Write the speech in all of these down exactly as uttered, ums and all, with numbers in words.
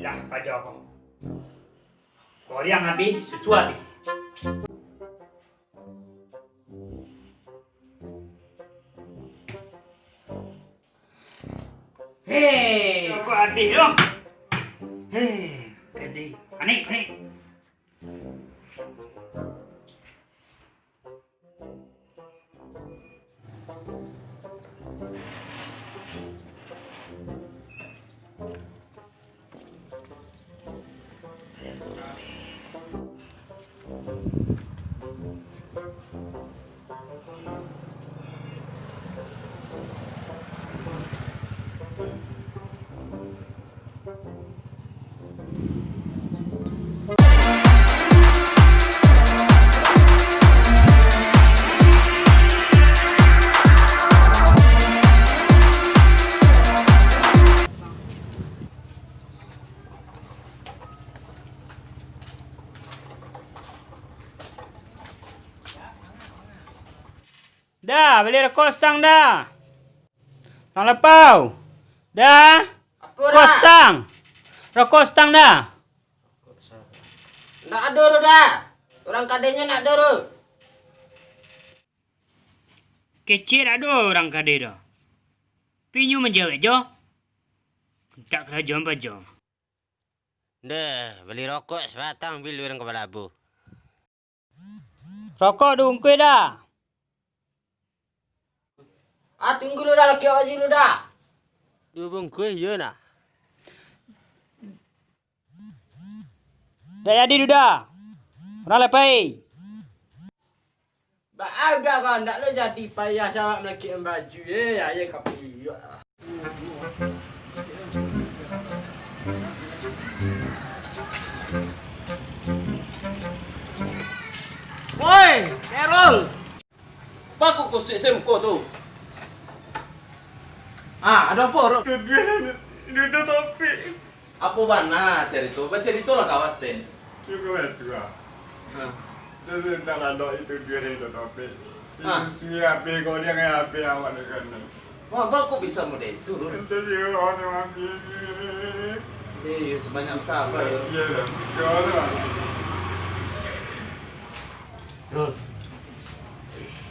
Dah, paja ko. Goriang abih, susu abih. Hei, kok abih tu? Hei, jadi. Anik, anik. Da, bali rokok satang da. Urang lapau. Da. Apo, Da? Rokok satang. Rokok satang da. Ndak ado tu, Da. Urang kadenyo ndak ado tu. Kecek ndak ado urang kade tu. Pinyo manjawek jo. Mintak karajo ampek jo. Ndeh, bali rokok sabatang bilu urang kapalo abu. Rokok duo bungkuih, Da. Ah, tunggu lu, Da, laki awak dulu, Da. Duo bungkuih, iyo, nah. Dak jadi, Duda. Urang lai pai. Baa, Duda, kau ndak lo jadi payah sawak malakik baju, eh, ayo ka piyuak lah. Woi, Erol! Baa kok kusuik se muko tu? Ah, ado apo, Rol? Tuduah Duda Taufik. Apo bana carito? Bacaritolah ka awak, Sten. Cukuik batua. Ha. Itu tantang ado itu duo hari tu, Taufik. Ha. Itu sudah habis, kau dia ngai habis awak ni kan. Wah, baa kok bisa model itu, Rul? Itu dia orang yang habis. Eh, sebanyak sabar, Rul. Iya, dah. Dia orang. Rul.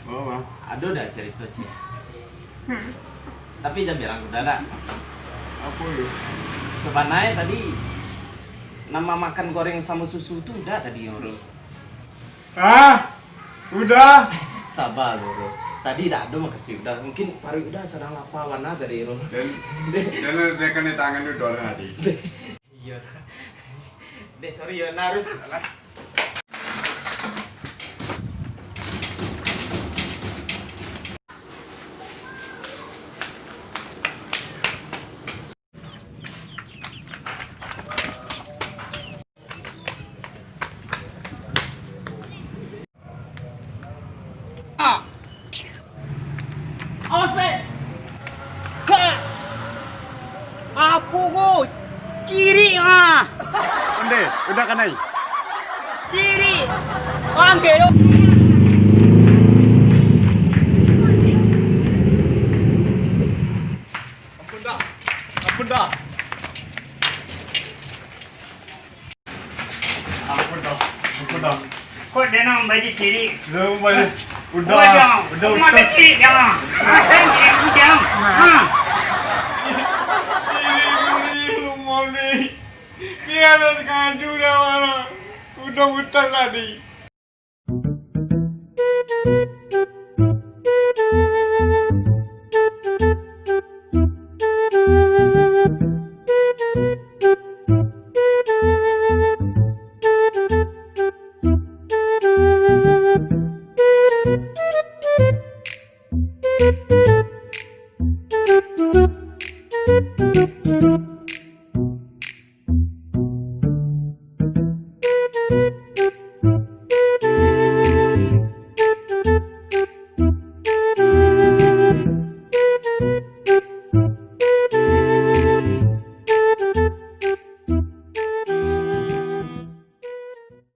Oh, Bang. Ado dah carito, Cik. Tapi jan bilang Duda dak. Apo tu? Sabananyo tadi, nan mamakan goreng samo susu tu Duda tadi, Rul. Hah? Duda? Sabar, Rul. Tadi dak ado mukasuik Duda. Mungkin paruik Duda sadang lapa bana tadi, Rul. Dan, dan dia kena tangan Duda tadi. Iyo. Deh, sorry yo, Nar. Ah. Awas, Pek. Kak. Apo ko? Cirik, ah. Onde, Duda kanai. Cirik. Angke do. Ampun dah. Ampun dah. Ampun dah, ampun dah. Kok dia nak baju cirik? Dia baju. Udah, udah, udah, udah. Mata cirik dia. Mata cirik dia. Ha. Cirik, cirik, rumah ni. Dia ada sengaja dah malam. Udah putus tadi.